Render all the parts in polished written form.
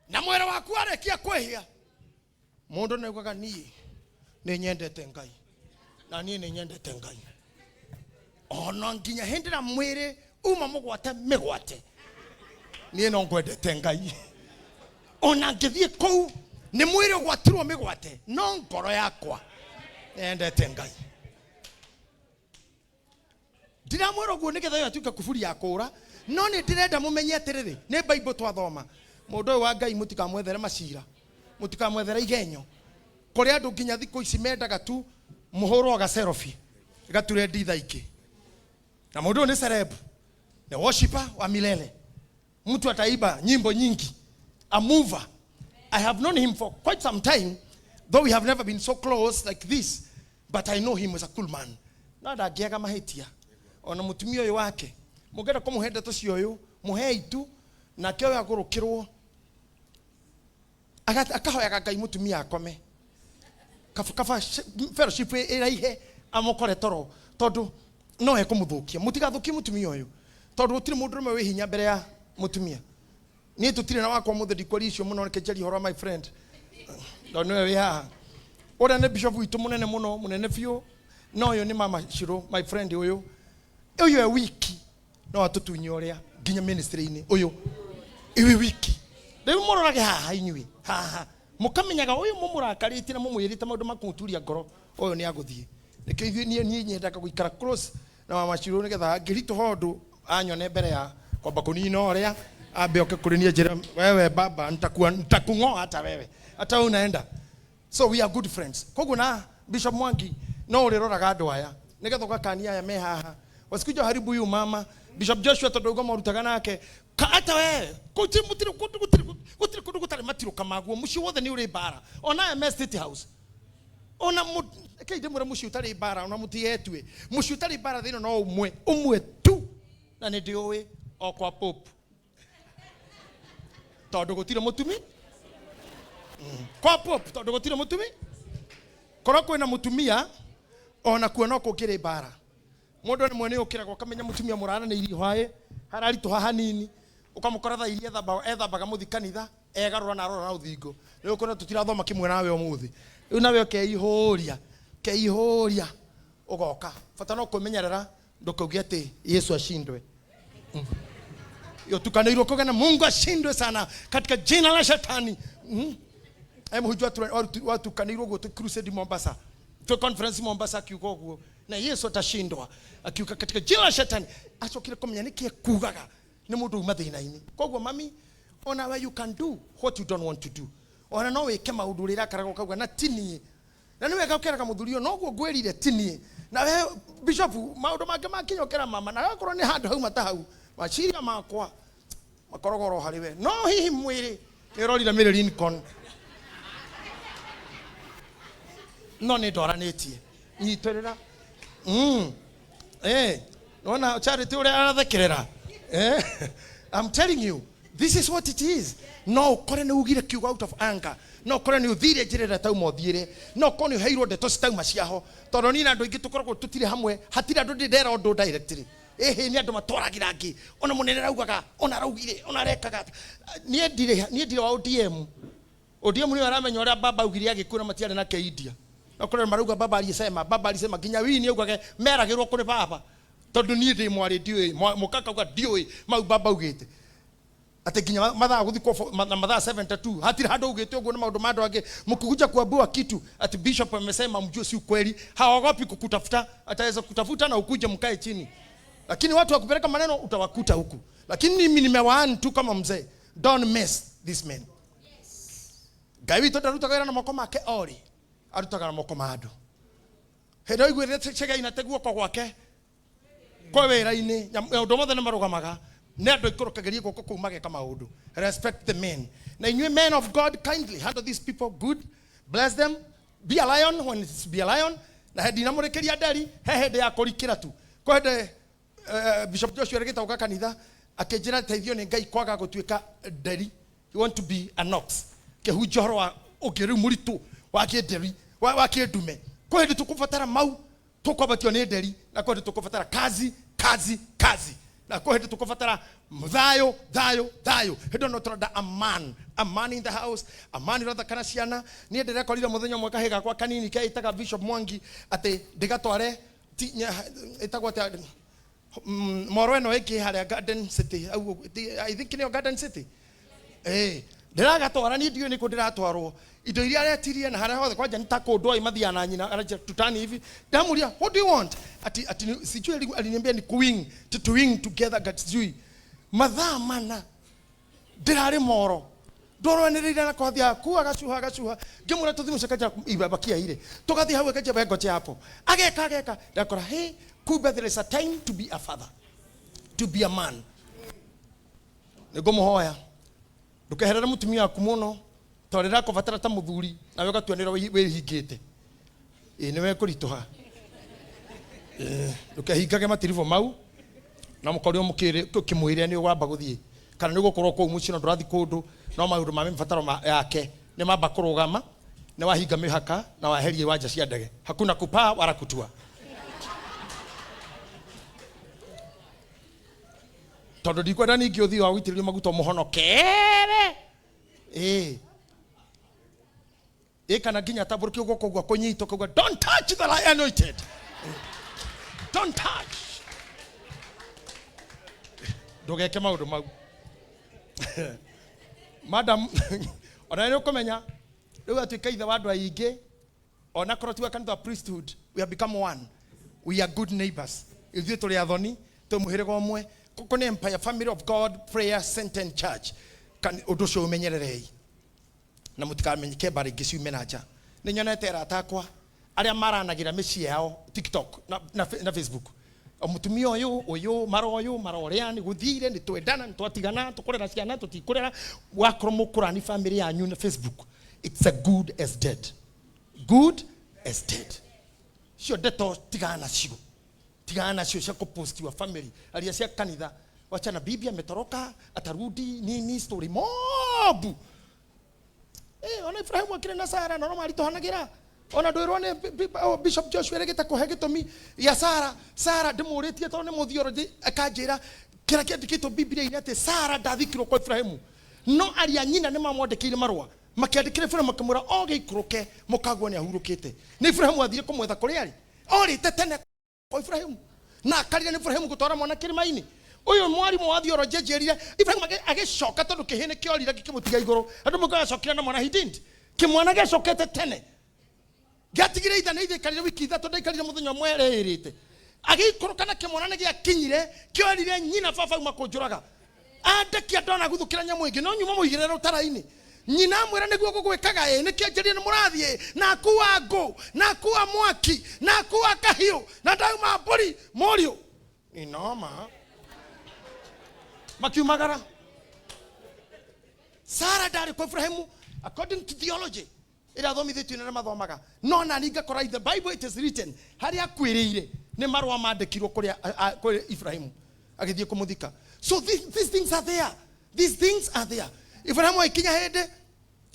Na mwĩrĩ waku warĩkia kwĩhia, mũndũ nĩ augaga, "Niĩ nĩ nyendete Ngai, na niĩ nĩ nyendete Ngai." Ona nginya hĩndĩ ĩrĩa mwĩrĩ uma mũgwate mĩgwate, niĩ no ngwendete Ngai. Ona ngĩthiĩ kũu nĩ mwĩrĩ ũgwatirwo mĩgwate, no ngoro yakwa nĩyendete Ngai. Ndiramwĩra ũguo nĩgetha ĩyo atuĩke kuburi ya kũũra, no nĩ ndĩrenda mũmenye atĩrĩrĩ, nĩ Bible twathoma. Mũndũ ũyũ wa Ngai, mũtikamwethere macira, mũtikamwethere igenyo. Kũrĩ andũ nginya thikũ ici mendaga tu mũhũrwo gacerobi gature nditha ingĩ, na mũndũ ũyũ nĩ celeb, nĩ worshiper wa milele, mtu ataiba nyimbo nyingi, a mover. I have known him for quite some time, though we have never been so close like this, but I know him as a cool man. No ndangĩaga mahĩtia. Ona mũtumia ũyũ wake, mũngĩenda kũmũhe ndeto cia ũyũ, mũhei tu. Nake ũyũ agũrũkĩrwo, akahoyaga Ngai mũtumia akome kaba fellowship ĩraihe, amũkore toro, tondũ no ekũmũthũkia. Mũtigathũkie mũtumia ũyũ, tondũ gũtirĩ mũndũ ũmwe wĩ hinya mbere ya mũtumia. Niĩ tũtirĩ na wakwa mũthĩ, ndikwaria icio mũno. Reke njarie ũhoro wa my friend, tondũ nĩwe wĩ haha, ũrĩa nĩ bishop witũ mũnene mũno, mũnene biũ. No ũyũ nĩ Mama Shiro, my friend. Ũyũ e wiki no atũtunye ũrĩa nginya ministry-inĩ. Ũyũ iwi wiki rĩu mũrorage haha, inyuĩ haha mũkamenyaga ũyũ mũmũrakarĩtie na mũmwĩrĩte maũndũ ma kũmũturia ngoro, ũyũ nĩ agũthiĩ. Nĩkĩo ithuĩ niĩ nyendaga gũikara close na Mama Shiro, nĩgetha angĩritũha ũndũ anyone mbere ya kwamba kũnina ũrĩa ambe oke kũrĩ niĩ, njĩre, "Wewe baba, nitakung'oa hata wewe, hata wewe unaenda." So we are good friends. Koguo na Bishop Mwangi no ũrĩroraga andũ aya, nĩgetha ũgakania aya me haha wasikuja haribu huyu mama. Bishop Joshua, tondũ uga marutaga nake hata wewe, gũtirĩ gũtirĩ kũndũ gũtirĩ kũndũ gũtarĩ matirũka maguo. Mũciĩ wothe nĩ ũrĩ mbara, ona aya me State House. Ona kei ndĩmwĩre, mũciĩ ũtarĩ mbara, ona mũtigetue, mũciĩ ũtarĩ mbara thĩinĩ no ũmwe ũmwe tu, na nĩ ndĩũĩ, o kwa Pope, tondũ gũtirĩ mũtumi kwa Pope, tondũ gũtirĩ mũtumi. Korwo kwĩna mũtumia, ona kuo no kũngĩrĩ mbara. Mũndũ rĩmwe nĩ ũkĩraga ũkamenya mũtumia mũraranĩirie hwaĩ hararitũha hanini, ũkamũkora thaa iria ethambaga mũthi kanitha, egarũra na arora na rũthingo. Rĩu ũkona tũtirathoma kĩmwe nawe ũmũthĩ. Rĩu nawe ũkeihũria keihũria, ũgoka. Bata no kwĩmenyerera ndũkauge atĩ Yesu ashindwe. Yotukanĩirwo kuga na Mungu ashindwe sana katika jina la shetani. Mũhunjia watukanĩirwo ũguo tũ crusade Mombasa, tũ conference Mombasa, akiuga ũguo na Yesu atashindwa, akiuga katika jina la shetani. Acokire kũmenya nĩkĩ ekugaga, nĩ mũndũ uma thĩna-inĩ. Koguo mami, ona we, you can do what you don't want to do. Ona no wĩke maũndũ ũrĩrakaraga ũkauga na ti niĩ, na nĩ wega ũkeraga mũthuri ũyũ, noguo ngwĩrire ti niĩ. Na we bishop, maũndũ mangĩ makinya ũkera mama, na gakorwo nĩ handũ hauma ta hau, maciria makwa makoragwo oro harĩ we, no hihi mwĩrĩ nĩ ũrorire Mary Lincoln, no nĩ ndwaranĩtie nyitĩrĩra. Nona Charity ũrĩa arathekerera. I'm telling you, this is what it is. No ũkore nĩ ugire kiugo out of anger, no ũkore nĩ ũthire njĩra ĩrĩa tauma ũthiĩre, no ũkorwo nĩ ũheirwo ndeto citauma ciaho, tondũ niĩ na andũ aingĩ tũkoragwo tũtirĩ hamwe. Hatirĩ andũ ndĩ ndera ũndũ directly. Ĩhĩ, nĩ andũ matwaragĩra angĩ, ona mũnene araugaga, ona araugire, ona arekaga. Niĩ ndirĩ wa ODM. ODM nĩwe aramenya ũrĩa baba augire agĩkua, na matiarĩ na keindia. No kũrĩ marauga baba alisema, baba alisema, nginya wini augage meragĩrwo kũrĩ baba, tondũ niĩ ndĩ mwarĩ ndiũĩ. Mũkakauga ndiũĩ mau baba augĩte atĩ nginya mathaa gũthikwo na mathaa 72, hatirĩ handũ augĩte ũguo. Nĩ maũndũ ma andũ angĩ. Mkikuja kuambiwa kitu ati bishop amesema, mjue si ukweli. Haogopi kukutafuta, ataweza kutafuta na ukuje mkae chini, lakini watu wa kupeleka maneno utawakuta huku. Lakini mimi nimewaani tu kama mzee, don't mess this man. Ngai witũ ndarutaga wĩra na moko make orĩ, arutaga na moko ma andũ. Hĩndĩ ĩyo aiguĩrĩte Chege inate guoko gwake kwa wĩra-inĩ, maũndũ mothe nĩ marũgamaga. Nĩ andũ ikũrũkagĩria guoko kũu mageka maũndũ. Respect the men. Na inyuĩ men of God, kindly handle these people good, bless them, be a lion when it's be a lion. Na hĩndĩ inamũrĩkĩria nderi, he hĩndĩ ya kũrikĩra tu. Kwa hĩndĩ Bishop Joshua rĩgĩta gũka kanitha, akĩnjĩra teithio nĩ Ngai kwaga gũtuĩka nderi. You want to be an ox, kĩhunjia ũhoro wa ũngĩ rĩu mũritũ wa kĩnderi, wa kĩndume. Kwĩ hĩndĩ tũkũbatara mau tũkwambatio nĩ nderi, na kwĩ hĩndĩ tũkũbatara kazi, kazi, kazi. Na kwĩ hĩndĩ tũkũbatara thayũ, thayũ, thayũ. Hĩndĩ ĩyo no tũrenda a man in the house, a man ũrathaka na ciana. Niĩ ndĩrekorire mũthenya ũmwe kahĩĩ gakwa kanini keĩtaga Bishop Mwangi atĩ ndĩgatware ti, ĩtagwo atĩa, moro ĩno ĩngĩ harĩa Garden City, au, I think nĩyo Garden City. Ndĩragatwara niĩ ndiũĩ nĩkũ ndĩratwarwo. Indo iria aretirie na harĩa hothe kwanja nĩ ta kũndũ ai mathiaga na nyina aranjĩra tutani hivi. Ndamuria what do you want? Ati, ati ni, sijui aliniambia ni kuwing, to, to wing together gat sijui. Mathaa mana ndĩrarĩ moro. Ndorwanĩrĩire na kwathiaga ku agacuha agacuha. Ngĩmwĩra tũthiĩ mũciĩ akanjĩra ibabakia ile. Tũgathiĩ hau akanjĩra we ngoje hapo. Ageka ageka. Ndakora hey, kumbe there is a time to be a father, to be a man. Nĩngũmũhoya ndũkeherere mũtumia waku mũno tondũ rĩrĩa akũbatara ta mũthuri nawe ũgatua nĩrĩo wĩhingĩte. Ĩĩ nĩwe kũritũha. Ndũkehingage matiribũ mau na mũkorirwo ũkĩmwĩrĩra nĩ ũgwamba gũthiĩ kana nĩ ũgũkorwo kũu mũciĩ no ndũrathiĩ kũndũ no maũndũ ma mĩbataro yake nĩ mamba kũrũgama nĩ wahinga mĩhaka na waheria iwanja cia ndege. Hakuna kupaa wala kutua. Tondũ ndikwenda ningĩ ũthiĩ wa gũitĩrĩrio maguta ũmũhonokere. Ĩĩ. Ĩĩ kana nginya tambũrũkie guoko ũguo akũnyite ũkauga don't touch the anointed. Don't touch. Ndũgeke maũndũ mau. Madam, ona nĩ ũkũmenya rĩu atuĩka ithe wa andũ aingĩ ona korwo ti wa kanitha wa priesthood, we have become one. We are good neighbors. Ithuĩ tũrĩ athoni, twĩ mũhĩrĩga ũmwe. Gũkũ nĩ Empire Family of God Prayer Center and Church. Ũndũ ũcio ũmenyererei na mũtikamenyeke mbara ingĩ ciume na nja. Nĩ nyonete arata akwa arĩa maranagĩra mĩciĩ yao TikTok na Facebook. O mũtumia ũyũ, ũyũ, mara ũyũ, mara ũrĩa, nĩ gũthire, nĩ twendana, nĩ twatigana, tũkũrera ciana, tũtikũrera. Wakorwo mũkũrani family yanyu na Facebook, it's a good as dead. Good as dead. Cio ndeto tigana nacio. Tigana nacio cia kũpost your family. Aria cia kanitha. Wachana bibi ametoroka, atarudi, nini, story mobu. Ona Ibrahimu akĩrĩ na Sara, na no maritũhanagĩra. Ona ndwĩrwo nĩ Bishop Joshua erĩgĩte kũhe gĩtũmi gĩa Sara. Sara ndĩmũrĩtie tondũ nĩ mũthiorojĩ, akanjĩra kĩrĩa kĩandĩkĩtwo Biblia-inĩ atĩ Sara ndathikirwo kwa Ibrahimu. No aria nyina nĩ mamwandĩkĩire marũa. Makĩandĩkĩra Ibrahimu makĩmwĩra oge ikũrũke mũkaguo nĩ ahurũkĩte. Nĩ Ibrahimu athire kũmwetha kũrĩa arĩ. Orĩte tene kwa Ibrahimu. Na akarire nĩ Ibrahimu gũtwara mwana kĩrĩma-inĩ. Ũyũ mwarimũ wa theology anjĩrire Ibrahimu agĩcoka tondũ kĩhĩ nĩ kĩorire gĩkĩmũtiga igũrũ. Andũ mũka acokire na mwana, he didn't. Kĩmwana gĩacokete tene. Gĩatigire ithe na ithe aikarire wiki ithatũ, ndaikarire mũthenya ũmwe ereĩrĩte. Agĩikũrũka na kĩmwana nĩ gĩakinyire, kĩorire nyina baba auma kũnjũraga. Andekia ndona guthukira nyamũ ĩngĩ, no nyuma mũigĩrĩre rũtara-inĩ. Nyina amwĩra nĩguo gũgwĩkaga ĩ, nĩkĩo njĩrire nĩ mũrathiĩ, na akua ngũ, na akua mwaki, na akua kahiũ, na ndauma mbũri, mũriũ. Ni noma. Makiumagara. Sara ndarĩ kwa Ibrahimu according to theology. Ĩrĩa athomithĩtio nĩ arĩa mathomaga. No na niĩ ngakora in the Bible it is written, harĩa akuĩrĩire nĩ marũa mandĩkirwo kũrĩ Ibrahimu agĩthiĩ kũmũthika. So these things are there. These things are there. Ibrahimu agĩkinya hĩndĩ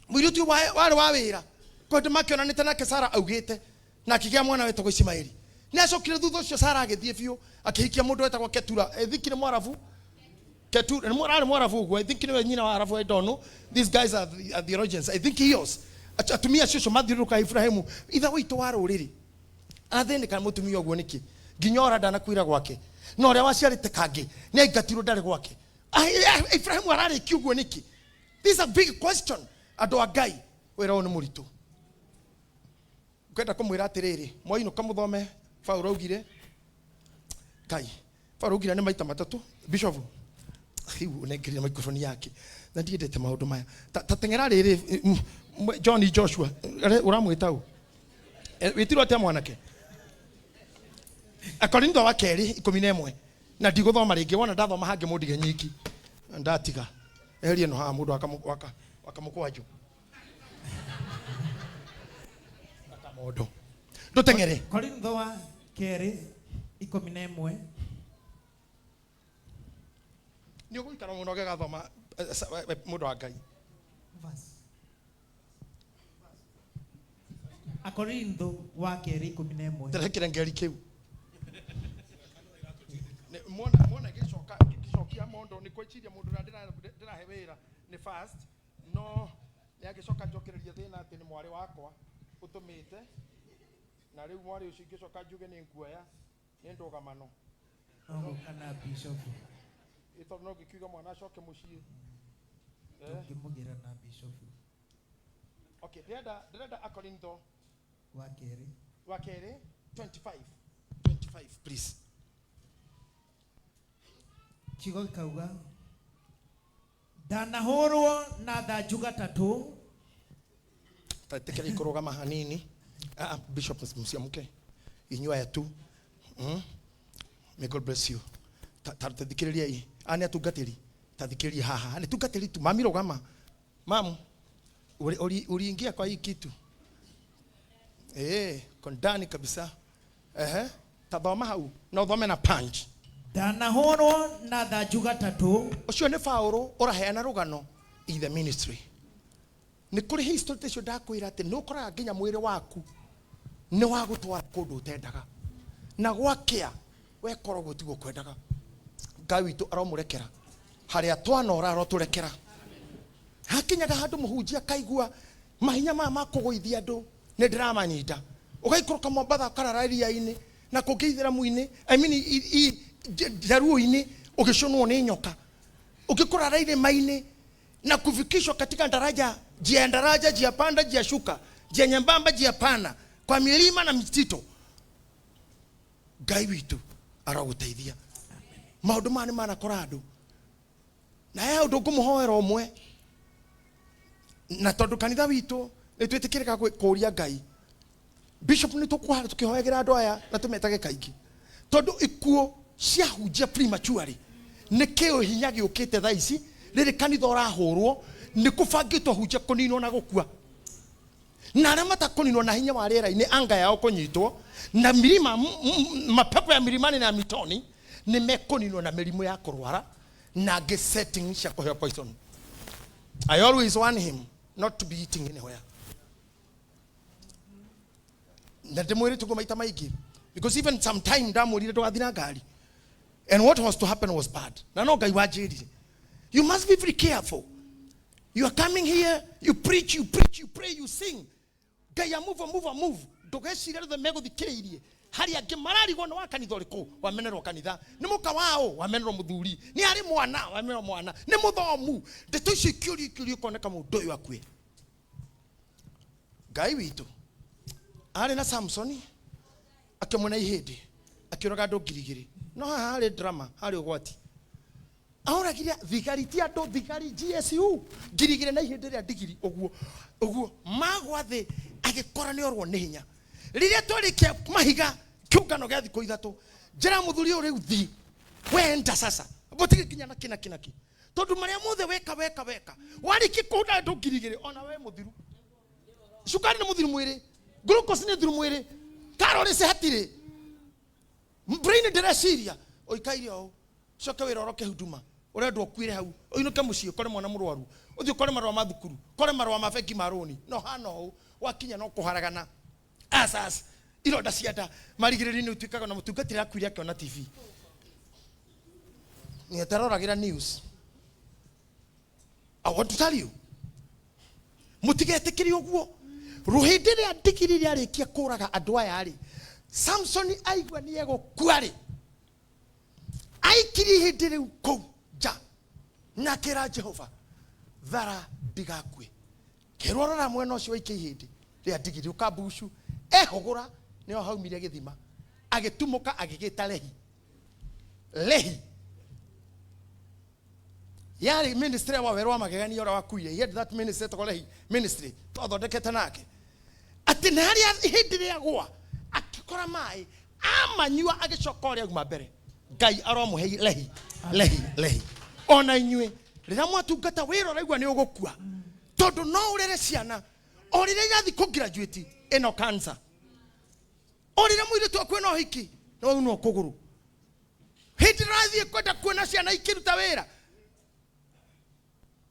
mũirĩtu warĩ wa wĩra kwĩ hĩndĩ makĩonanĩte nake Sara augĩte na akĩgĩa mwana wetagwo Ismaeli. Nĩ acokire thutha ũcio Sara agĩthiĩ biũ akĩhikia mũndũ wetagwo Ketura. I think nĩ Mwarabu. Ketura nĩ arĩ Mwarabu ũguo. I think nĩwe nyina wa Arabu. I don't know. These guys are theologians. I think he was. Atumia acio acio mathiũrũrũka Ibrahimu ithe witũ wa rũrĩrĩ. Athĩnĩka mũtumia ũguo nĩkĩ? Nginya ora ndanakuĩra gwake. Na ũrĩa waciarĩte kangĩ nĩ aingatirwo ndarĩ gwake. Ibrahimu ararĩkia ũguo nĩkĩ? This is a big question. Andũ a Ngai, wĩra ũyũ nĩ mũritũ. Ngwenda kũmwĩra atĩrĩrĩ, mwainũka mũthome Paulo augire, Ngai, Paulo augire nĩ maita matatũ, Bishop, rĩu ũnengeria microphone yake. Na ndiendete maũndũ maya. Ta teng'era rĩrĩ, John Joshua, ũramwĩta ũ? Wĩtirwo atĩa mwanake? Akorintho wa kerĩ ikũmi na ĩmwe. Na ndigũthoma rĩngĩ, wona ndathoma hangĩ mũndige nyiki. Ndatiga. Eheria ĩno haha mũndũ akamũkwanjũ. Akamondo. Ndũteng'ere. Korintho wa kerĩ ikũmi na ĩmwe. Nĩ ũgũikara mũno ũgĩgathoma, mũndũ wa Ngai. Verse. Akorintho wa kerĩ ikũmi na ĩmwe. Ndĩrekĩra ngeri kĩu. Nĩ, mwona gĩcoka Tondũ nĩ kwĩciria mũndũ ũrĩa ndĩrahe wĩra nĩ fast, no nĩ angĩcoka njokererie thĩna atĩ nĩ mwarĩ wakwa ũtũmĩte, na rĩu mwarĩ ũcio ingĩcoka njuge nĩ nguoya nĩ ndũgamano. No gũka na bishop. Ĩ tondũ no ngĩkiuga mwana acoke mũciĩ. Eh? Tũngĩmũgĩra na bishop. Okay, ndĩrenda Akorintho wa kerĩ. Wa kerĩ 25 25, please. Kiugo gĩkauga, ndanahũrwo na thanju gatatũ. Tatikĩra ikũrũgama hanini. Ah, ah, bishop, msiamke inyuĩ aya tu. May God bless you. Tathikĩrĩriai aya nĩ atungatĩri, tathikĩrĩria haha nĩ tungatĩri tu. Mami, rũgama mamu. Uliingia kwa hii kitu kwa ndani kabisa. Ehe, tathoma hau na ũthome na punch. Ndanahũrwo na thanju gatatũ. Ũcio nĩ Paũlũ ũraheana rũgano in the ministry. Nĩ kũrĩ history ta icio ndakwĩra atĩ nĩ ũkoraga nginya mwĩrĩ waku nĩ wa gũtwara kũndũ ũtendaga, na gwakĩa wekora ũguo tiguo kwendaga. Ngai witũ aromũrekera harĩa twanora, arotũrekera. Hakinyaga handũ mũhunjia akaigua mahinya maya ma kũgũithia andũ nĩ ndĩramanyita, ũgaikũrũka Mombatha ũkarara iria-inĩ na kũngĩ ithĩramu-inĩ, I mean, njaruo-inĩ, ũgĩcũnwo nĩ nyoka, ũngĩkũrara irĩma-inĩ na kufikishwa katika daraja, njia ya daraja, njia panda, njia shuka, njia nyembamba, njia pana, kwa milima na mitito. Ngai witũ arogũteithia. Maũndũ maya nĩ manakora andũ, na he ũndũ ngũmũhoera ũmwe, na tondũ kanitha witũ nĩ twĩtĩkĩrĩka kũũria Ngai, bishop, nĩ tũkũhara tũkĩhoyagĩra andũ aya na tũmetage kaingĩ, tondũ ikuũ ciahunjia prematurely nĩ kĩo hinya gĩũkĩte thaa ici. Rĩrĩ kanitha ũrahũrwo nĩ kũbangĩtwo hunjia kũninwo na gũkua, na arĩa matakũninwo na hinya wa rĩera-inĩ, anga yao kũnyitwo na milima, mapepo ya milimani na mitoni, nĩ mekũninwo na mĩrimũ ya kũrwara na angĩ setting cia kũheo poison. I always want him not to be eating anywhere, na ndĩmwĩrĩte ũguo maita maingĩ, because even sometime ndamwĩrire ndũgathiĩ na ngari, and what was to happen was bad, na no Ngai wanjĩrire, you must be very careful. You are coming here, you preach, you preach, you pray, you sing, Ngai a move, move, move. Ndũgecirie rĩothe megũthikĩrĩirie harĩ angĩ mararigwo nĩ wa kanitha ũrĩkũ wamenerwo, kanitha nĩ mũka wao wamenerwo, mũthuri nĩ arĩ mwana wamenerwo, mwana nĩ mũthomu. Ndeto icio ikĩũrio ikĩũrio, ũkoneka mũndũ ũyũ akue. Ngai witũ arĩ na Samsoni, akĩmwona ihĩndĩ akĩũraga andũ 2,000. No haha harĩ drama, harĩ ũgwati. Ahũragire thigari, ti andũ, thigari GSU 2,000 na ihĩndĩ rĩa ndigiri ũguo ũguo magwa thĩ, agĩkora nĩ orwo nĩ hinya. Rĩrĩa twarĩkia mahiga kĩũngano gĩa thikũ 3, njĩra mũthuri ũyũ, rĩu thi wenda sasa mũtige nginya na kĩ na kĩ na kĩ, tondũ marĩa mothe weka weka weka warĩkia kũhũra andũ 2,000, ona we mũthiru, cukari nĩ mũthiru mwĩrĩ, glucose nĩ thiru mwĩrĩ, calories hatirĩ, brain ndĩreciria, ũikaire ũũ, coke wĩra ũroke huduma, ũrendwo ũkuire hau, ũinũke mũciĩ ũkore mwana mũrwaru, ũthiĩ ũkore marũa ma thukuru, ũkore marũa ma bengi ma rũni, no hana ũũ wakinya no kũharagana asas ironda cia nda marigĩrĩrio-inĩ ũtuĩkaga na mũtungatĩri akuire akĩona TV nĩ ataroragĩra news. I want to tell you, mũtigetĩkĩre ũguo. Rũhĩndĩ rĩa ndigiri rĩarĩkia kũraga andũ aya rĩ, Samsoni aigua nĩ egũkua rĩ, aikirie ihĩndĩ rĩu kũu nja na akĩra Jehova, thara ndigakue. Kĩrwo rora mwena ũcio waikia ihĩndĩ rĩa ndigiri ũkambucu, ehũgũra nĩho haumire gĩthima, agĩtumũka, agĩgĩta Lehi. Lehi yarĩ ministry wa werũ wa magegania ũrĩa wakuire. He had that ministry etagwo Lehi ministry, twathondekete nake atĩ nĩ harĩa ihĩndĩ rĩagwa akĩkora maĩ amanyua, agĩcoka ũrĩa auma mbere. Ngai aromũhe Lehi, Lehi, Lehi. Ona inyuĩ rĩrĩa mwatungata wĩra ũraigua nĩ ũgũkua, tondũ no ũrere ciana o rĩrĩa irathiĩ kũ graduate ĩno cancer, o rĩrĩa mũirĩtu waku ĩno hiki no unwo kũgũrũ, hĩndĩ ĩrathiĩ kwenda kuona ciana ikĩruta wĩra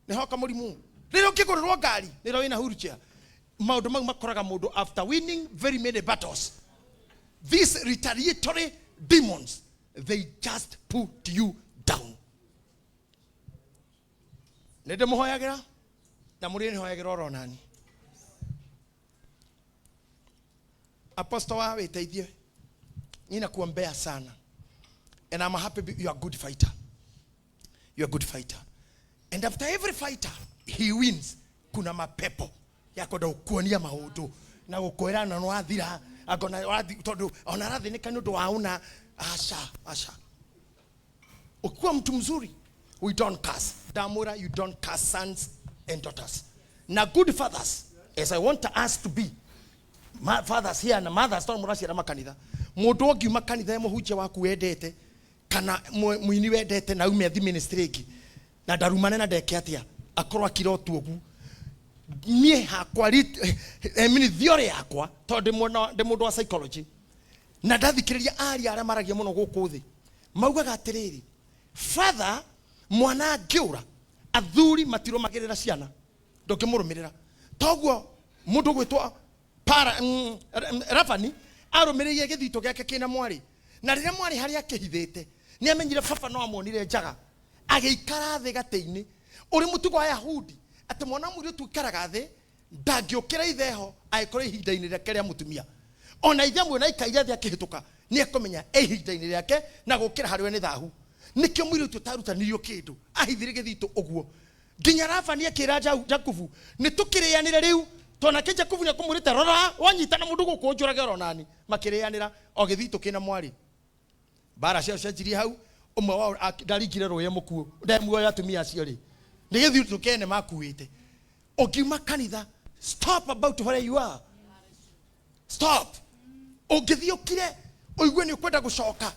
nĩ hoka mũrimũ, rĩrĩa ũkĩgũrĩrwo ngari nĩrĩo wĩna wheelchair. Maũndũ mau makoraga mũndũ after winning very many battles. These retaliatory demons, they just put you down. Nĩ ndĩmũhoyagĩra na mũrĩ nĩhoyagĩra oro nani. Apostle wa wĩteithie, ninakuombea sana and I'm happy you are a good fighter. You are a good fighter. And after every fighter he wins, kuna mapepo ya kwenda gukuonia maundu na gukwira na nwathira angona wathi tondu ona arathinika ni undu wa una aca aca. Ukiwa mtu mzuri, we don't curse. Damura, you don't curse sons and daughters. Na good fathers, as I want us to be, ma fathers here na mothers, tondu muraciara makanitha. Mundu angiuma kanitha muhunjia waku wendete kana muini wendete na ume athi ministry ingi na ndarumane na ndeke atia akorwo akira otu uguo. Niĩ hakwa mini theory yakwa tondu ndi mundu wa psychology na ndathikĩrĩria aria arĩa maragia mũno gũkũ thĩ maugaga atĩrĩrĩ, father mwana angĩũra athuri matirũmagĩrĩra ciana, ndũngĩmũrũmĩrĩra. Toguo mũndũ ũgwĩtwo para Rabani arũmĩrĩire gĩthitũ gĩake kĩna mwarĩ, na rĩrĩa mwarĩ harĩa akĩhithĩte nĩ amenyire baba no amuonire njaga, agĩikara thĩ gatĩ-inĩ. Ũrĩ mũtugo wa Yahudi atĩ mwana mũirĩtu ũikaraga thĩ ndangĩũkĩra itheho angĩkorwo ihinda-inĩ rĩake rĩa mũtumia. Ona ithe amwe na aikaire thĩ akĩhĩtũka nĩ ekũmenya e ihinda-inĩ rĩake na gũkĩra harĩ we nĩ thahu. Nĩkĩo mũirĩtu ũtarutanirio kĩndũ ahithire gĩthitũ ũguo nginya Labani akĩra Jakubu nĩ tũkĩrĩanĩre rĩu, tondũ nake Jakubu nĩ akũmwĩrĩte rora wanyitana mũndũ gũkũ njũrage oro nani. Makĩrĩanĩra o gĩthitũ kĩna mwarĩ. Mbara ciao cianjirie hau, ũmwe wao ndaringire rũĩ mũkuũ, ndemuoyo atumia acio rĩ nĩ gĩthitũ kene makuĩte. Ũngiuma kanitha, stop about where you are, stop. Ũngĩthiĩ ũkire ũigue nĩ ũkwenda gũcoka,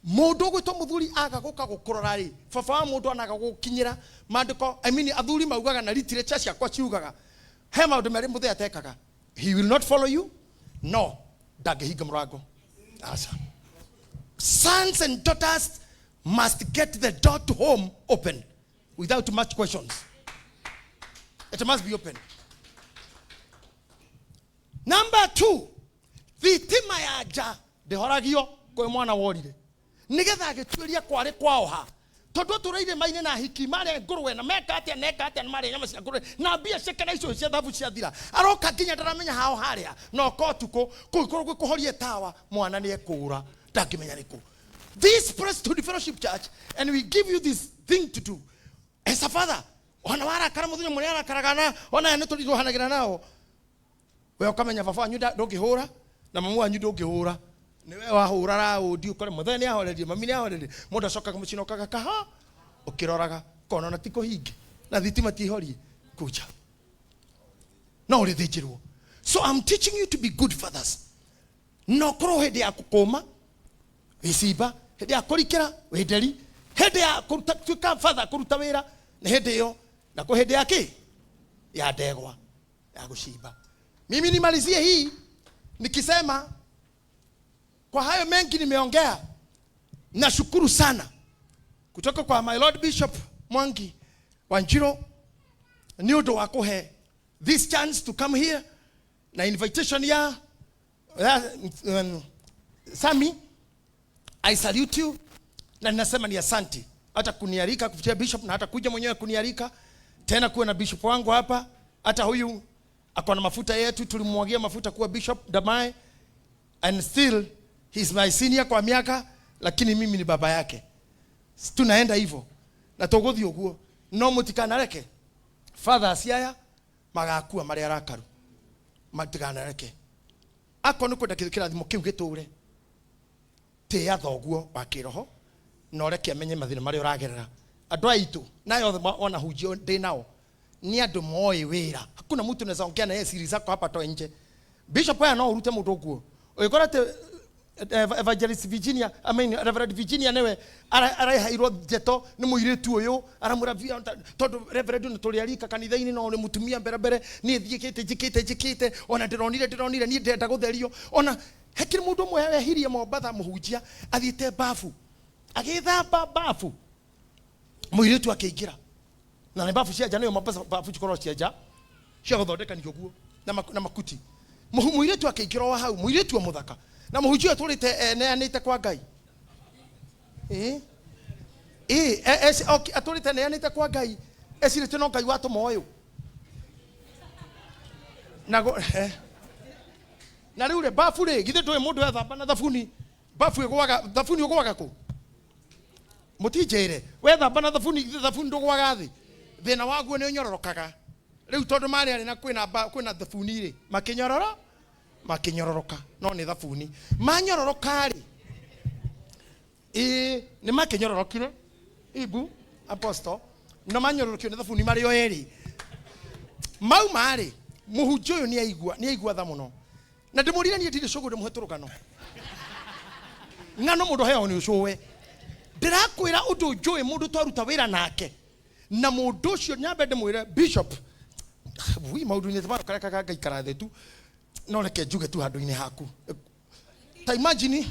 mũndũ ũgwĩtwo mũthuri aga gũka gũkũrora rĩ, baba wa mũndũ anaga gũkinyĩra maandĩko. I mean, athuri maugaga na literature ciakwa ciugaga he maũndũ merĩ mũthee atekaga, he will not follow you, no ndangĩhinga mũrango. Aca. Sons and daughters must get the door to home open without much questions. It must be open. Number 2, thitima ya nja ndĩhoragio kwĩ mwana worire nĩgetha agĩtuĩria kwarĩ kwaoha, tondũ atũrĩire maine na hiki marĩa ngũrwe na meka atĩa neka atĩa na marĩa nyama cia ngũrwe na mbia ciake na icio cia thabu ciathira, aroka nginya ndaramenya hao harĩa na oka ũtukũ kũngĩkorwo gwĩ kũhorie tawa mwana nĩ ekũra ndangĩmenya nĩkũ. This Priesthood Fellowship Church, and we give you this thing to do as a father. Ona warakara mũthenya mũrĩa arakaraga na ona nĩ tũritũhanagĩra nao, we ũkamenya baba wanyu ndũngĩhũra na mamu wanyu ndũngĩhũra, nĩwe wahũra raũndi ũkore mũthenya nĩ ahorerie mami nĩ ahorerie, mũndũ acokaga mũciĩ na ũkaga kaha ũkĩroraga kona na ti kũhinge na thitima tihorie kuja no ũrĩthĩnjĩrwo. So I'm teaching you to be good fathers. No korwo hĩndĩ ya kũkũma wĩcimba, hĩndĩ ya kũrikĩra wĩ nderi, hĩndĩ ya kũruta tuĩka father kũruta wĩra nĩ hĩndĩ ĩyo, na kwĩ hĩndĩ ya kĩ ya ndegwa ya gũcimba. Mimi nimalizie hii nikisema kwa hayo mengi nimeongea, nashukuru sana kutoka kwa my Lord Bishop Mwangi Wanjiru nĩ ũndũ wa kũhe this chance to come here na invitation ya Sami. I salute you na ninasema ni asante hata kunialika kupitia bishop na hata kuja mwenyewe kunialika tena kuwa na bishop wangu hapa. Hata huyu ako na mafuta yetu, tulimwagia mafuta kuwa bishop Damae, and still he's my senior kwa miaka, lakini mimi ni baba yake. Tunaenda hivyo na tũgũthiĩ ũguo, no mũtikanareke fathers aya magakua marĩ arakaru, matikanareke. Akorwo nĩ kwenda kĩrathimo kĩu gĩtũre, tĩĩa thoguo wa kĩroho na ũreke amenye mathĩna marĩa ũragerera. Andũ aitũ nayo othe wanahunjia ndĩ nao ni andũ moĩ wĩra. Hakuna mtu unaweza ongea na yeye siri zako hapa toe nje. Bishop aya no urute mũndũ ũguo ũgĩkora atĩ Evangelist Virginia, I mean Reverend Virginia newe araheirwo ndeto nĩ mũirĩtu ũyũ aramwĩra tondũ Reverend nĩ tũrĩ arika kanitha-inĩ no nĩ mũtumia mbere mbere niĩ thiĩkĩte njĩkĩte njĩkĩte ona ndĩronire niĩ ndĩrenda gũtherio. Ona hekĩrĩ mũndũ ũmwe wehirie Mombatha mũhunjia athiĩte bafu agĩthamba bafu mũirĩtu akĩingĩra na nĩ bafu cia nja, nĩyo Mombasa bafu cikoragwo cia nja cia gũthondekanio ũguo na makuti. Mũirĩtu akĩingĩra o hau, mũirĩtu o mũthaka na mũhunjia ũtũrĩte eneanĩte kwa Ngai. Atũrĩte eneanĩte kwa Ngai. Ecirĩtie no Ngai watũma ũyũ. Na go, eh. Na rĩu rĩ, babu rĩ, githĩ ndũĩ mũndũ ethamba na thabuni, babu ĩgũaga, thabuni ũgũaga kũ? Mũtinjĩre, wethamba na thabuni, githĩ thabuni ndũgũaga thĩ? Thĩna waguo nĩ ũnyororokaga. Rĩu tondũ marĩ arĩ na kwĩna ba, kwĩna thabuni rĩ, makĩnyororo, makĩnyororoka, no nĩ thabuni. Manyororoka rĩ, ĩĩ, nĩ makĩnyororokire, ibu, apostle, no manyororokio nĩ thabuni marĩ o erĩ. Mauma rĩ, mũhunjia ũyũ nĩ aigua, nĩ aigua tha mũno. Na ndĩmũrire niĩ ndirĩ cũgũ ndĩmũhe tũrũgano. Ng'ano mũndũ aheagwo nĩ ũcũwe. Ndĩrakwĩra ũndũ njũĩ mũndũ twaruta wĩra nake. Na mũndũ ũcio nyambe ndĩmwĩre bishop, wi maũndũ-inĩ ta mayo karekaga ngaikara thĩ tu, no reke njuge tu handũ-inĩ haku. Ta imagine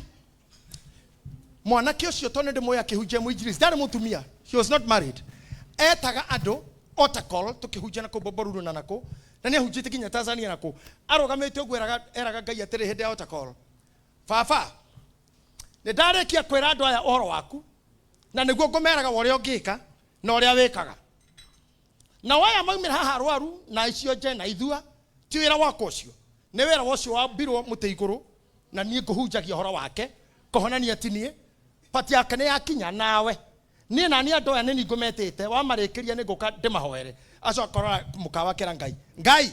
mwanake ũcio tondũ ndĩmũĩ akĩhunjia mũinjilisti, ndarĩ mũtumia, she was not married. Etaga andũ altar call tũkĩhunjia na kũu Bombolulu na nakũ, na nĩ ahunjĩtie nginya Tanzania na kũ. Arũgamĩte ũguo eraga, eraga Ngai atĩrĩ hĩndĩ ya altar call, Baba, nĩ ndarĩkia kwĩra andũ aya ũhoro waku, na nĩguo ngũmeraga wa ũrĩa ũngĩka na ũrĩa wĩkaga. Nao aya maumĩra haha arwaru na icio nje na ithua, ti wĩra wakwa ũcio, nĩ wĩra wa ũcio wambirwo mũtĩ igũrũ, na niĩ ngũhunjagia ũhoro wake, kũhonania ti niĩ, pati yake nĩ yakinya, nawe niĩ na niĩ andũ aya nĩ niĩ ngũmetĩte, wamarĩkĩria nĩ ngũka ndĩmahoere. Acoka arora mũkawa akĩra Ngai, Ngai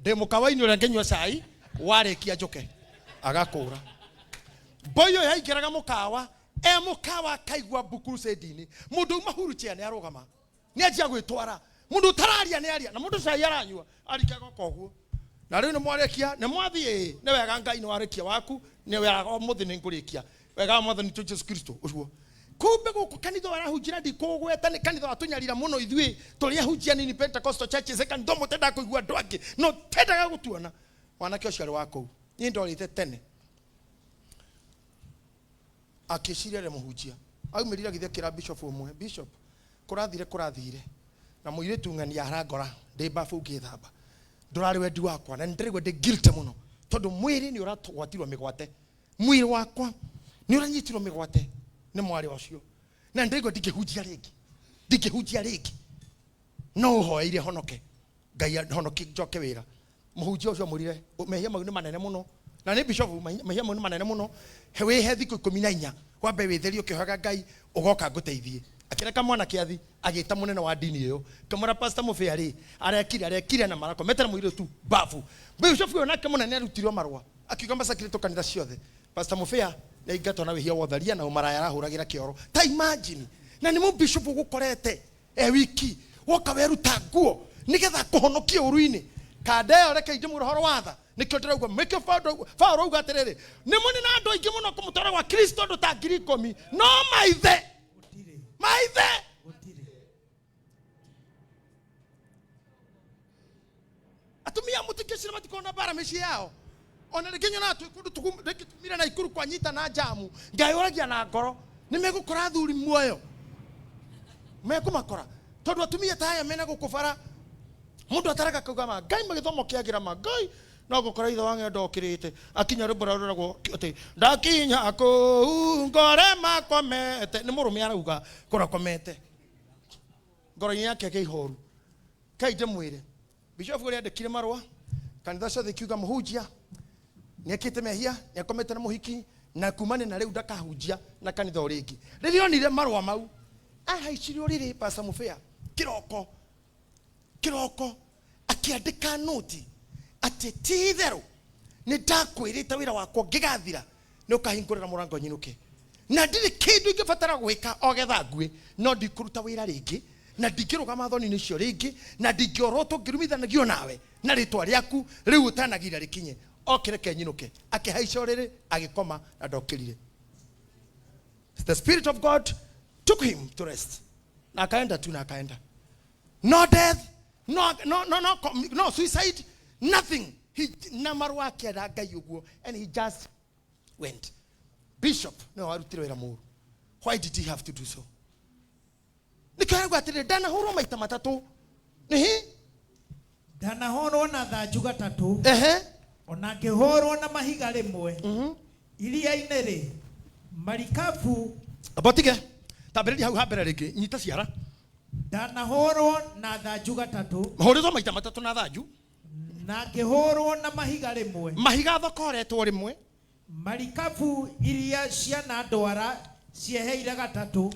ndĩ mũkawa-inĩ ũrĩa ngĩnyua cai, warĩkia njũke. Agakũra. Boy ũyũ aingĩraga mũkawa, e mũkawa akaigua mbu crusade-inĩ, mũndũ uma wheelchair nĩ arũgama, nĩ anjia gwĩtwara, mũndũ ũtararia nĩ aria, na mũndũ cai aranyua, arika agoka ũguo. Na rĩu nĩ mwarĩkia, nĩ mwathiĩ, nĩ wega Ngai nĩ warĩkia waku, nĩ wega ũmũthĩ nĩ ngũrĩkia. Wega wa Mwathani witũ Jesu Kristo ũguo. Kumbe gũkũ kanitha warahunjĩra ndikũgweta nĩ kanitha watũnyarira mũno ithuĩ tũrĩ ahunjia nini Pentecostal churches, kanitha ũmwe ũtendaga kũigua andũ angĩ, no tendaga gũtuona. Mwanake ũcio arĩ wa kũu. Niĩ ndorĩte tene. Akĩciria arĩ mũhunjia. Aumĩrire agĩthiĩ akĩra bishop ũmwe, bishop, kũrathire kũrathire na mũirĩtu ng'ania arangora ndĩ babu ngĩthamba. Ndũrarĩ wendi wakwa na nĩndĩraigua ndĩ guilty mũno tondũ mwĩrĩ nĩ ũragwatirwo mĩgwate. Mwĩrĩ wakwa nĩ ũranyitirwo mĩgwate nĩ mwarĩ ũcio na nĩndĩraigua ndingĩhunjia rĩngĩ, ndingĩhunjia rĩngĩ. No ũhoeire honoke, Ngai ahonokie njoke wĩra. Mũhunjia ũcio amwĩrire mehia mau nĩ manene mũno, na nĩ bishop, mehia mau nĩ manene mũno, wĩhe thikũ ikũmi na inya wambe wĩtherie ũkĩhoyaga Ngai, ũgoka ngũteithie. Akĩreka mwanake athi, agĩta mũnene wa ndini ĩyo, akĩmwĩra Pastor Mũbĩa rĩ, arekire, arekire na marakomete na mũirĩtu babu. Bishop ũyũ nake mũnene arutirwo marũa, akiuga macakĩrĩtwo kanitha ciothe. Pastor Mũbĩa nĩ aingatwo na wĩhia wa ũtharia na ũmaraya arahũragĩra kĩoro. Ta imagine, na nĩ mũbishop ũgũkorete e wiki, woka weruta nguo nĩgetha akũhonokie ũru-inĩ. Kanda ĩyo reke ndĩmwĩre ũhoro wa tha, nĩkĩo ndĩrauga, nĩkĩo Paulo auga atĩrĩrĩ, nĩ mũnĩ na andũ aingĩ mũno kũmũtwara gwa Kristo andũ ta ngiri ikũmi, no maithe, maithe atumia mũtikĩcira matikorwo na mbara mĩciĩ yao. Ona rĩngĩ nyonaga twĩ kũndũ rĩngĩ tumire na ikuru kwanyita na njamu, ngeyũragia na ngoro nĩ megũkora athuri muoyo, mekũmakora tondũ atumia ta aya mena gũkũ bara, mũndũ ataraga kauga ma Ngai magĩthomo kĩagĩra ma Ngai no gũkora ithe wa ng'endo okĩrĩte akinya rwĩmbo rũrĩa rũragwo atĩ ndakinya kũu ngore makomete, nĩ mũrũme arauga kũrakomete ngoro-inĩ yake agĩa ihoru. Kai ndĩmwĩre bishop ũrĩa andĩkire marũa kanitha ciothe ikiuga mũhunjia nĩekĩte mehia, nĩakomete na mũhiki na kumane na rĩu ndakahunjia na kanitha o rĩngĩ. Rĩrĩa onire marũa mau ahaicire ũrĩrĩ Pastor Mũbĩa kĩroko kĩroko akĩandĩka noti atĩ ti itherũ nĩ ndakwĩrĩte wĩra wakwa ũngĩgathira nĩ ũkahingũrĩra mũrango nyinũke, na ndirĩ kĩndũ ingĩbatara gwĩka o getha ngue, no ndikũruta wĩra rĩngĩ na ndingĩrũgama thoni-inĩ icio rĩngĩ na ndingĩorotwo ngĩrumithanagio nawe na rĩtwa rĩaku rĩu ũtanagira rĩkinye. Okĩreke nyinũke. Akĩhaica ũrĩrĩ agĩkoma na ndokĩrire. The Spirit of God took him to rest. Na akaenda tu na akaenda. No death, no, no, no, no, no suicide, nothing. He, na marũa akĩenda Ngai ũguo, and he just went. Bishop nĩwe warutire wĩra mũru. Why did he have to do so? Nĩkĩo arauga atĩrĩrĩ, ndanahũrwo maita matatũ. Nĩhi? Ndanahũrwo na thanju gatatũ, Ehe. ona ngĩhũrwo na mahiga rĩmwe. Iria-inĩ rĩ, marikabu Amba ũtige. Tambĩrĩria hau ha mbere rĩngĩ. Nyita ciara. Ndanahũrwo na thanju gatatũ. Hũrĩtwo maita matatũ na thanju. Na ngĩhũrwo na mahiga rĩmwe. Mahiga thokoretwo rĩmwe. Marikabu iria cianandwara cieheire gatatũ.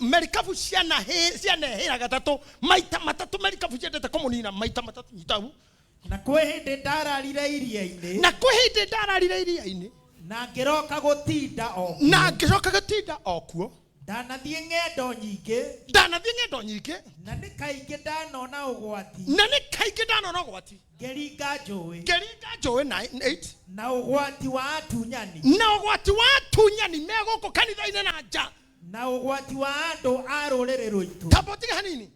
Merikabu cianehĩra gatatũ, maita matatũ merikabu ciendete kũmũnina maita matatũ. Nyita hau. Na kwĩ hĩndĩ ndararire iria-inĩ. Na kwĩ hĩndĩ ndararire iria-inĩ. Na ngĩroka gũtinda o kuo. Na ngĩcoka gũtinda o kuo. Ndanathiĩ ng'endo nyingĩ. Ndanathiĩ ng'endo nyingĩ. Na nĩ kaingĩ ndanona ũgwati. Na nĩ kaingĩ ndanona ũgwati. Ngĩringa njũĩ. Ngĩringa njũĩ 8. Na ũgwati wa atunyani. Na ũgwati wa atunyani me gũkũ kanitha-inĩ na nja. Na ũgwati wa andũ a rũrĩrĩ rwitũ. Tamba ũtige hanini.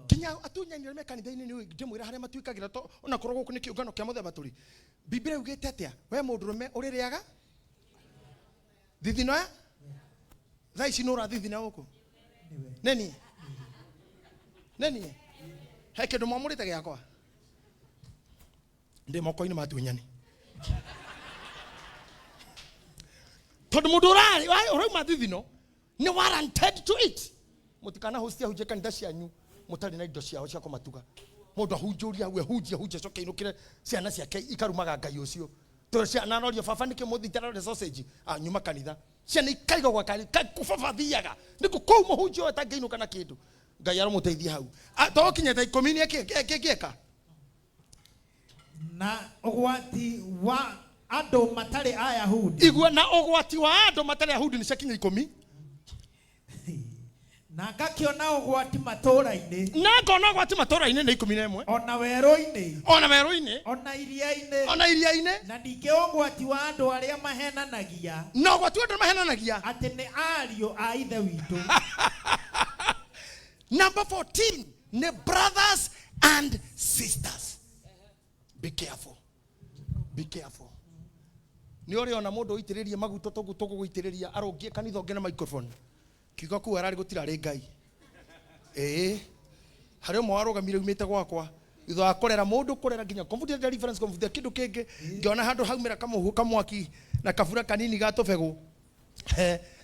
Nginya atunyani arĩa me kanitha-inĩ nĩ ndĩmwĩra harĩa matuĩkagĩra to onakorwo gũkũ nĩ kĩũngano kĩa mũthemba tũrĩ. Biblia yugĩte atĩa? We mũndũrũme ũrĩrĩaga thithino ya thaa ici nũ ũrathithina gũkũ? Nĩ niĩ. Nĩ niĩ. He kĩndũ mwamũrĩte gĩakwa? Ndĩ moko-inĩ ma atunyani. Tondũ mũndũ ũrauma thithino nĩ warranted to it. Mũtikana host ahunjie kanitha cianyu mũtarĩ na indo ciao cia kũmatuga. Mũndũ ahunjũria hau, ahunjie, ahunjie, acoke ainũkĩre ciana ciake ikarumaga Ngai ũcio. Tondũ ciana arorio, baba nĩkĩ mũthĩ itararĩa sausage? Ah, nyuma kanitha. Ciana ikaigwo gwa kanitha, kũ baba athiaga. Nĩkũ kũu mũhunjia ũyũ atangĩinũka na kĩndũ. Ngai aromũteithia hau. Ah, tũgũkinyĩte ikũmi nĩ ĩngĩka. Na ũgwati wa andũ matarĩ Ayahudi. Igua, na ũgwati wa andũ matarĩ Ayahudi nĩ ciakinya ikũmi. Na ngakĩona ũgwati matũũra-inĩ. Na ngona ũgwati matũũra-inĩ nĩ 11. Ona werũ-inĩ. Ona werũ-inĩ. Ona iria-inĩ. Ona iria-inĩ. Na ningĩ ũgwati wa andũ arĩa mahenanagia. Na ũgwati wa andũ arĩa mahenanagia. Atĩ nĩ ariũ a Ithe witũ. Number 14 nĩ brothers and sisters. Be careful. Be careful. Nĩ ũrĩ ona mũndũ ũitĩrĩrie maguta tũguo tũgũgũitĩrĩria arũngie kanitha ũngĩ na microphone. Kiugo kũu ararĩ gũtirarĩ Ngai. Ĩĩ. Harĩ ũmwe warũgamire umĩte gwakwa thutha wa kũrera mũndũ kũrera nginya kũmbutia deliverance kũmbutia kĩndũ kĩngĩ ngĩona handũ haumĩra kamũhuhu kamwaki na kabura kanini ga tũbegũ.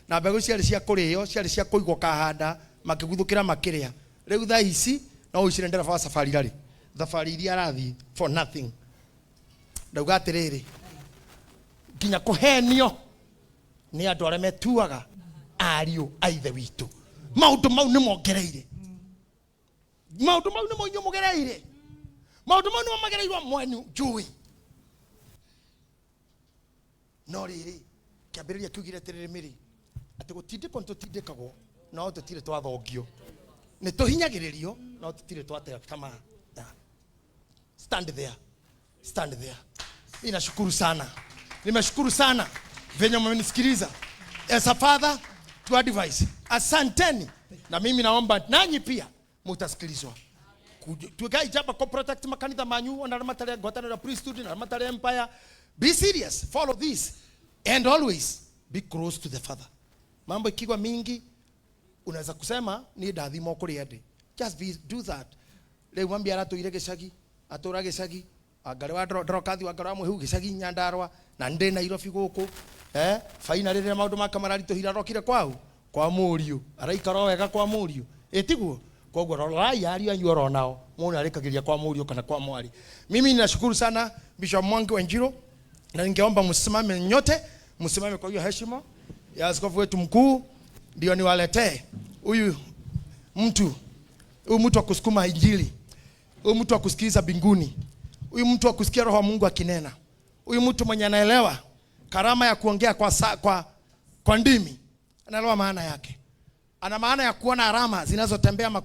Na mbegũ ciarĩ cia kũrĩo, ciarĩ cia kũigwo kahanda makĩguthũkĩra makĩrĩa. Rĩu thaa ici no ũicire ndereba wa safari rarĩ thabarĩ iria arathiĩ for nothing. Ndauga atĩrĩrĩ, nginya kũhenio nĩ andũ arĩa metuaga ariũ a Ithe witũ. Maũndũ mau nĩ mongereire. Maũndũ mau nĩmo inyuĩ mũgereire. Maũndũ mau nĩmo magereirwo mwanyu njũĩ. No rĩrĩ, kĩambĩrĩria kiugire atĩrĩrĩ mĩrĩ, atĩ gũtindĩkwo nĩ tũtindĩkagwo, no tũtirĩ twathongio. Nĩ tũhinyagĩrĩrio, no tũtirĩ twateo tamaa. Stand there. Stand there. Mimi nashukuru sana. Nimeshukuru sana venye mmenisikiliza. As a father to advise. Asanteni. Na mimi naomba nanyi pia mutasikilizwa. Tukai jaba ko protect makanitha manyu ona matarĩ ngwatanĩro ya priesthood na matarĩ empire. Be serious, follow this and always be close to the Father. Mambo ikiwa mingi unaweza kusema ni ndathimwo kũrĩa ndĩ. Just do that. Rĩu mwambia aratũire gĩcagi, atũra gĩcagi, Wangarĩ wa Ndorokathi, Wangarĩ wa Mũhĩu, gĩcagi Nyandarũa, na ndĩ Nairobi gũkũ. Faina rĩrĩa maũndũ make mararitũhire arokire kwau? Kwa mũriũ. Araikara o wega kwa mũriũ. Ĩ tiguo? Koguo rorai ariũ anyu oro nao, muone arĩkagĩria kwa mũriũ kana kwa mwarĩ. Mimi ninashukuru sana Bishop Mwangi Wanjiru, na ningeomba msimame nyote, msimame kwa hiyo heshima ya askofu wetu mkuu, ndio niwaletee huyu mtu, huyu mtu wa kusukuma injili, huyu mtu wa kusikiliza mbinguni, huyu mtu wa kusikia roho wa Mungu akinena, huyu mtu mwenye anaelewa karama ya kuongea kwa ndimi, anaelewa maana yake. Ana maana ya kuona alama zinazotembea ama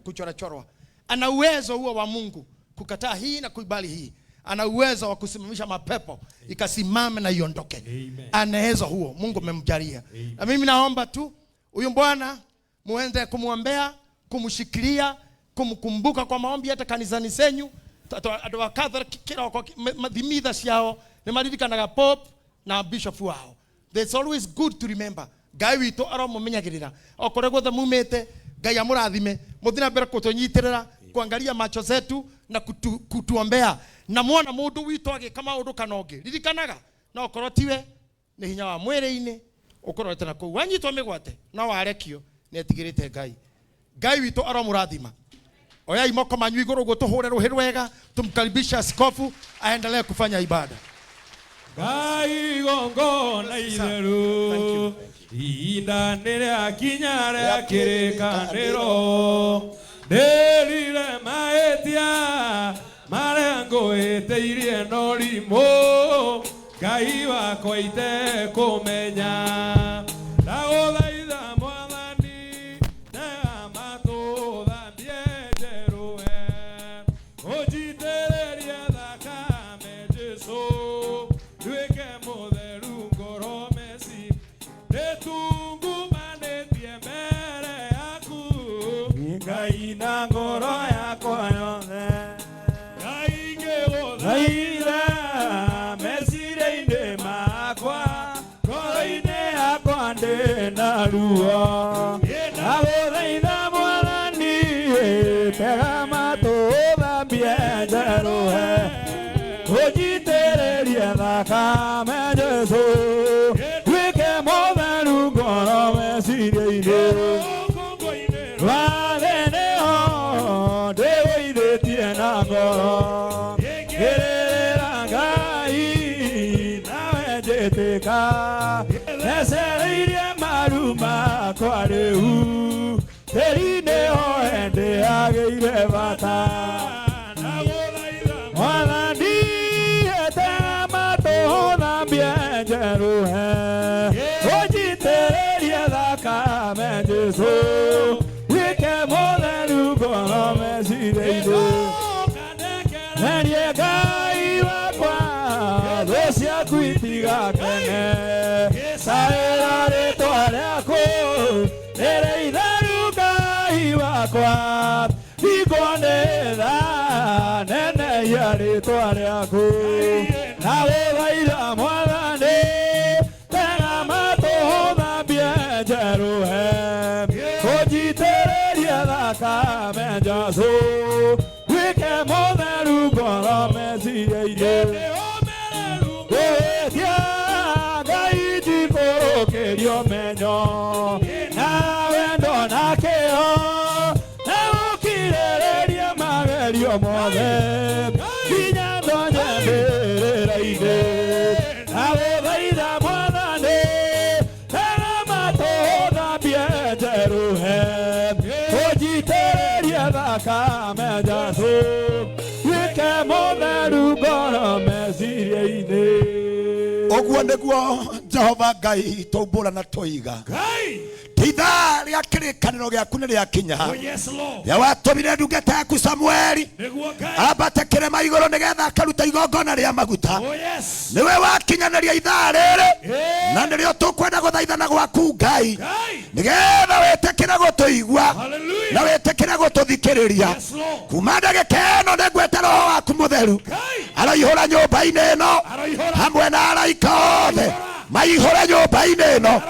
kuchorachorwa. Ana uwezo huo wa Mungu kukataa hii na kuibali hii. Ana uwezo wa kusimamisha mapepo ikasimame na iondoke. Amen. Ana uwezo huo, Mungu amemjalia. Amen. Na mimi naomba tu huyu bwana muende kumwombea, kumshikilia, kumkumbuka kwa maombi hata kanisani zenyu. Andũ a Catholic kila kwa mathimitha ciao nĩ maririkanaga Pope na Bishop wao. It's always good to remember. Ngai witũ aromumenyagĩrĩra. O kũrĩa guothe mumĩte, Ngai amũrathime. Mũthiĩ na mbere kũtũnyitĩrĩra, kuangalia macho zetu na kutuombea. Na mwona mũndũ witũ agĩka maũndũ kana ũngĩ, ririkanaga no ũkorwo tiwe nĩ hinya wa mwĩrĩ-inĩ ũkorwo na kũu. Wanyitwo mĩgwate no warekio nĩ etigĩrĩte Ngai. Ngai witũ aromũrathima. Oyai moko manyu igũrũ ũguo tũhũre rũhĩ rwega, tumkaribishe askofu aendelee kufanya ibada. Ngai igongona itheru ihinda nĩ rĩakinya rĩa kĩrĩkanĩro ndĩrire mahĩtia marĩa ngũhĩtĩirie no rimũ Ngai wakwa itekũmenya ndagũthaitha mwathani tega matũ thambie njerũe ũnjitĩrĩrie thakame Jesũ nduĩke mũtheru ngoro meci ndĩtungumanĩtie mbere yaku Ngai na ngoro yakwa yothe Ngai ngĩgũthaitha Thaitha meciria-inĩ makwa ngoro-inĩ yakwa ndĩ na ruo ndagũthaitha mwathani tega matũ ũthambie njerũhe ũnjitĩrĩrie thakame Jesũ nduĩke mũtheru ngoro meciria-inĩ rũkũngũ-inĩ rwathe nĩho ndĩgũithĩtie na ngoro ngĩrĩrĩra Ngai nawe njĩtĩka necereirie maru makwa rĩu tĩri nĩho ndĩagĩire bata ndagũthaitha mwathani etega matũ thambie njerũhe ũnjitĩrĩrie thakame Jesũ wĩke mũtheru ngoro meciria-inĩ ũkandekera Nerie Ngai wakwa thũ ciaku itigakene caĩra rĩtwa rĩaku rĩrĩ itheru Ngai wakwa hingwo nĩ tha nenehia rĩtwa rĩaku na gũthaitha mwathani tega matũ thambie njerũhe ũnjitĩrĩrie thakame Jesũ nduĩke mũtheru ngoro meciria-inĩ ũmereru gwĩtia Ngai njikũrũkĩrio menyo na wendo na kĩo na gũkirĩrĩria magerio mothe nginya ndonye mbĩrĩra-inĩ na gũthaitha mwathani tega matũ thambie njerũhe ũnjitĩrĩrie thakame Jesũ nduĩke mũtheru ngoro meciria-inĩ Ũguo nĩguo Jehova Ngai tũmbũra na tũiga Ngai ti ithaa rĩa kĩrĩkanĩro gĩaku nĩ rĩakinya oh yes Lord rĩa watũmire ndungata yaku Samueli nĩguo Ngai ambate kĩrĩma igũrũ nĩgetha akaruta igongona rĩa maguta oh yes nĩwe wakinyanĩria ithaa rĩrĩ Eh. na nĩrĩo tũkwenda gũthaithana gwaku Ngai Ngai nĩgetha wĩtĩkĩre gũtũigua hallelujah na wĩtĩkĩre gũtũthikĩrĩria yes Lord kuma ndagĩka ĩno nĩngwĩte roho waku mũtheru Ngai aroihũra nyũmba-inĩ ĩno aroihũra hamwe na araika othe maihũre nyũmba-inĩ ĩno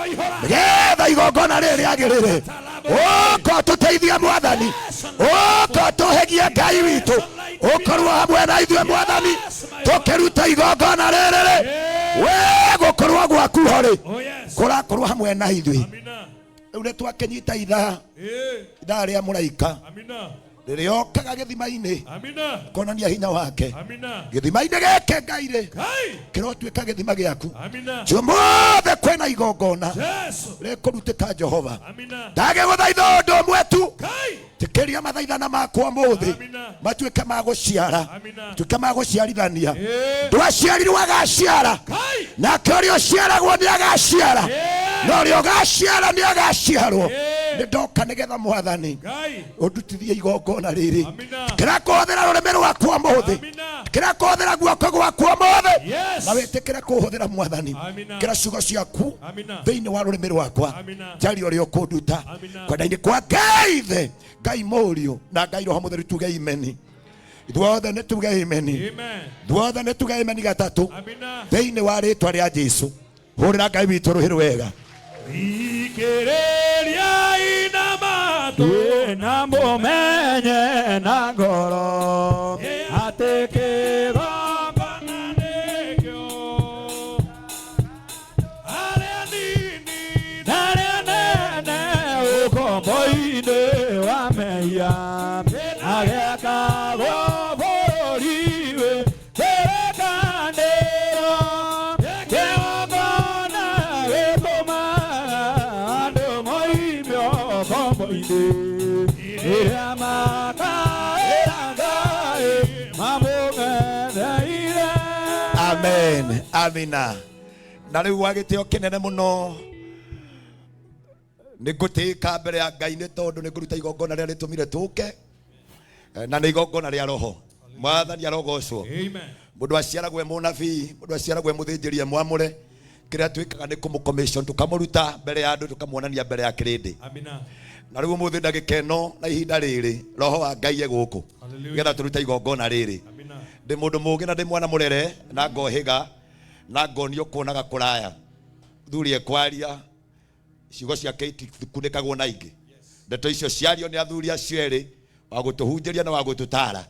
nĩgetha igongona rĩrĩ rĩagĩrĩre ũka ũtũteithie mwathani ũka ũtũhegie Ngai witũ ũkorwo hamwe na ithuĩ mwathani tũkĩruta igongona rĩrĩ rĩ we gũkorwo gwaku ho rĩ oh yes kũrakorwo hamwe na ithuĩ amina rĩu nĩ twakĩnyita ithaa eh ithaa rĩa mũraika amina rĩrĩa okaga gĩthima-inĩ amina konania hinya wake amina gĩthima-inĩ gĩkĩ Ngai rĩ Ngai kĩrotuĩka gĩthima gĩaku amina ciũmũthĩ kwĩna igongona Jesu rĩkũrutĩka Jehova amina ndagĩgũthaitha ũndũ ũmwe tu Ngai tĩkĩria mathaithana makwa ũmũthĩ Amina. matuĩke ma gũciara amina tuĩke ma gũciarithania eh ndwaciarirwo agaciara Ngai nake ũrĩa ũciaragwo nĩ agaciara eh na ũrĩa ũgaciara nĩ agaciarwo Eh. nĩ ndoka nĩgetha mwathani Ngai ũndutithie igongona rĩrĩ amina kĩrakũhũthĩra rũrĩmĩ rwaku ũmũthĩ amina kĩrakũhũthĩra guoko gwaku ũmũthĩ yes na wĩtĩkĩre kũhũthĩra mwathani Amina. kĩra ciugo ciaku amina thĩinĩ wa rũrĩmĩ rwakwa Amina. njaria ũrĩa ũkũnduta Amina. kwenda-inĩ kwa Ngai ithe Ngai mũriũ na Ngai roho mũtheru tuge imeni ithuothe nĩ tuge imeni amen ithuothe nĩ tuge imeni gatatũ amina thĩinĩ wa rĩtwa rĩa Jesũ hũrĩra Ngai witũ rũhĩ rwega Thikĩrĩria ina matũ na mũmenye na ngoro atĩ kĩgongona nĩkĩo arĩa nini na arĩa nene ũkombo-inĩ wa Ĩrĩa makaĩra Ngai mamũng'etheire. Amen, amina. Na rĩu wa gĩtĩo kĩnene mũno nĩ ngũtĩĩka mbere ya Ngai nĩ tondũ nĩ ngũruta igongona rĩrĩa rĩtũmire tũke. Na nĩ igongona rĩa roho. Mwathani arogocwo. Amen. Mũndũ aciaragwo e mũnabii, mũndũ aciaragwo e mũthĩnjĩri e mwamũre. Kĩrĩa twĩkaga nĩ kũmũ-commission, tũkamũruta mbere ya andũ, tũkamuonania mbere ya kĩrĩndĩ. Amina. Na rĩu ũmũthĩ ndagĩka ĩno na ihinda rĩrĩ roho wa Ngai e gũkũ Hallelujah. nĩgetha tũrute igongona rĩrĩ. Amina. Ndĩ mũndũ mũũgĩ na ndĩ mwana mũrere na ngohĩga na ngonio kuonaga kũraya. Thuri ekwaria ciugo ciake itikunĩkagwo na ingĩ. Ndeto icio ciario nĩ athuri acio erĩ wa gũtũhunjĩria na wa gũtũtara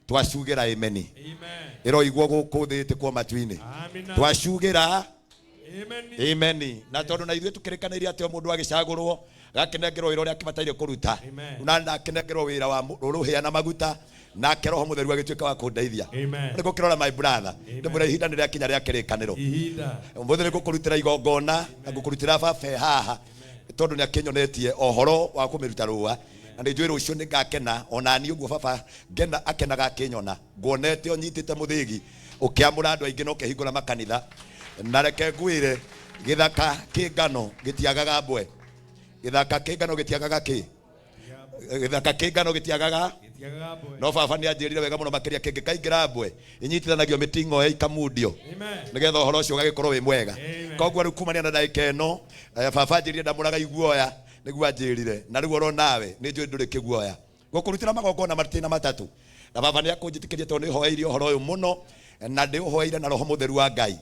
twacugĩra ameni. Amen. Ĩroigwo gũkũ thĩ ĩtĩkwo matu-inĩ. Amina. Twacugĩra Amen. ameni. Na tondũ na ithuĩ tũkĩrĩkanĩire atĩ o mũndũ agĩcagũrwo agakĩnengerwo wĩra ũrĩa akĩbataire kũruta. Amen. Na ndakĩnengerwo wĩra wa rũhĩa na maguta nake roho mũtheru agĩtuĩka wa kũndeithia. Amen. Nĩ gũkĩrora my brother. Ndĩmwĩra ihinda nĩ rĩakinya rĩa kĩrĩkanĩro. Ihinda. Ũmũthĩ nĩ ngũkũrutĩra igongona na ngũkũrutĩra baba e haha tondũ nĩ akĩnyonetie ũhoro wa kũmĩruta rũa na nĩ njũĩ rũciũ nĩ ngakena ona niĩ ũguo baba ngena akenaga akĩnyona nguonete ũnyitĩte mũthĩgi ũkĩamũra andũ aingĩ na ũkĩhingũra makanitha. Na reke ngwĩre gĩthaka kĩ ngano gĩtiagaga mbwe. Gĩthaka kĩ ngano gĩtiagaga kĩ? Gĩthaka kĩ ngano gĩtiagaga? Gĩtiagaga mbwe. No baba nĩ anjĩrire wega mũno makĩria kĩngĩkaingĩra mbwe inyitithanagio mĩting'oe ikamundio Amen. nĩgetha ũhoro ũcio ũgagĩkorwo wĩ mwega. Amen. Koguo rĩu kumania na ndagĩka ĩno baba anjĩrire ndamũraga iguoya nĩguo anjĩrire na rĩu oro nawe nĩ njũĩ ndũrĩ kĩguoya gũkũrutĩra magongona matĩna matatũ na baba nĩ akũnjĩtĩkĩria tondũ nĩ hoeire ũhoro ũyũ mũno na ndĩũhoeire na roho mũtheru wa Ngai.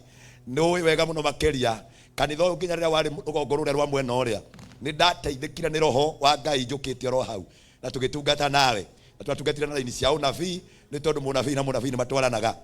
Nĩ ũĩ wega mũno makĩria kanitha ũyũ nginya rĩrĩa warĩ rũgongo rũrĩa rwa mwena ũrĩa nĩ ndateithĩkire nĩ roho wa Ngai njũkĩte oro hau na tũgĩtungata nawe na twatungatire na raini cia ũnabii nĩ tondũ mũnabii na mũnabii nĩ matwaranaga.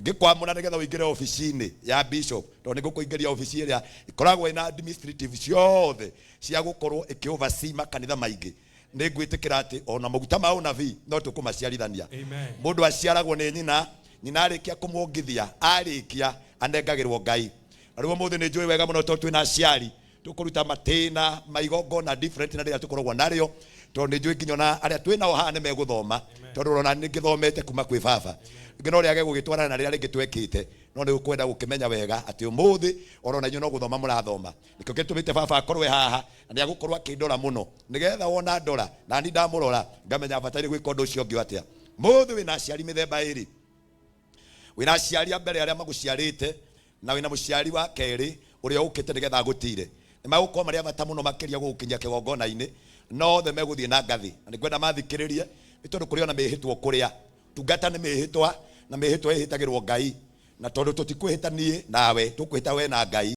Ngĩkwamũra nĩgetha ũingĩre obici-inĩ ya bishop tondũ nĩ ngũkũingĩria obici ĩrĩa ĩkoragwo ĩna administrative ciothe cia gũkorwo ĩkĩ oversee makanitha maingĩ. Nĩ ngwĩtĩkĩra atĩ ona maguta ma ũnabii no tũkũmaciarithania. Amen. Mũndũ aciaragwo nĩ nyina, nyina arĩkia kũmwongithia, arĩkia anengagĩrwo Ngai. Na rĩu ũmũthĩ nĩ njũĩ wega mũno tondũ twĩna aciari tũkũruta matĩna ma igongona different na rĩrĩa tũkoragwo narĩo tondũ nĩ njũĩ nginya ona arĩa twĩ nao haha nĩ megũthoma tondũ ona nĩ ngĩthomete kuma kwĩ baba. Rĩngĩ no rĩage gũgĩtwarana na rĩrĩa rĩngĩ twekĩte no nĩ ũkwenda gũkĩmenya wega atĩ ũmũthĩ oro na inyuĩ no gũthoma mũrathoma. Nĩkĩo gĩtũmĩte baba akorwo e haha na nĩ agũkorwo akĩndora mũno nĩgetha wona ndora na niĩ ndamũrora ngamenya bataire gwĩka ũndũ ũcio ũngĩ atĩa. Mũthĩ wĩna aciari mĩthemba ĩrĩ. Wĩna aciari a mbere arĩa magũciarĩte na wĩna mũciari wa kerĩ ũrĩa ũkĩte nĩgetha agũtire. Nĩ magũkorwo marĩ a bata mũno makĩria gũgũkinyia kĩgongona-inĩ no othe megũthiĩ na ngathĩ. Na nĩ ngwenda mathikĩrĩrie nĩ tondũ kũrĩ ona mĩhĩtwa kũrĩa. Tungata nĩ mĩhĩtwa na mĩhĩtwa ĩhĩtagĩrwo Ngai. Na tondũ tũtikwĩhĩta niĩ nawe, tũkwĩhĩta we na Ngai.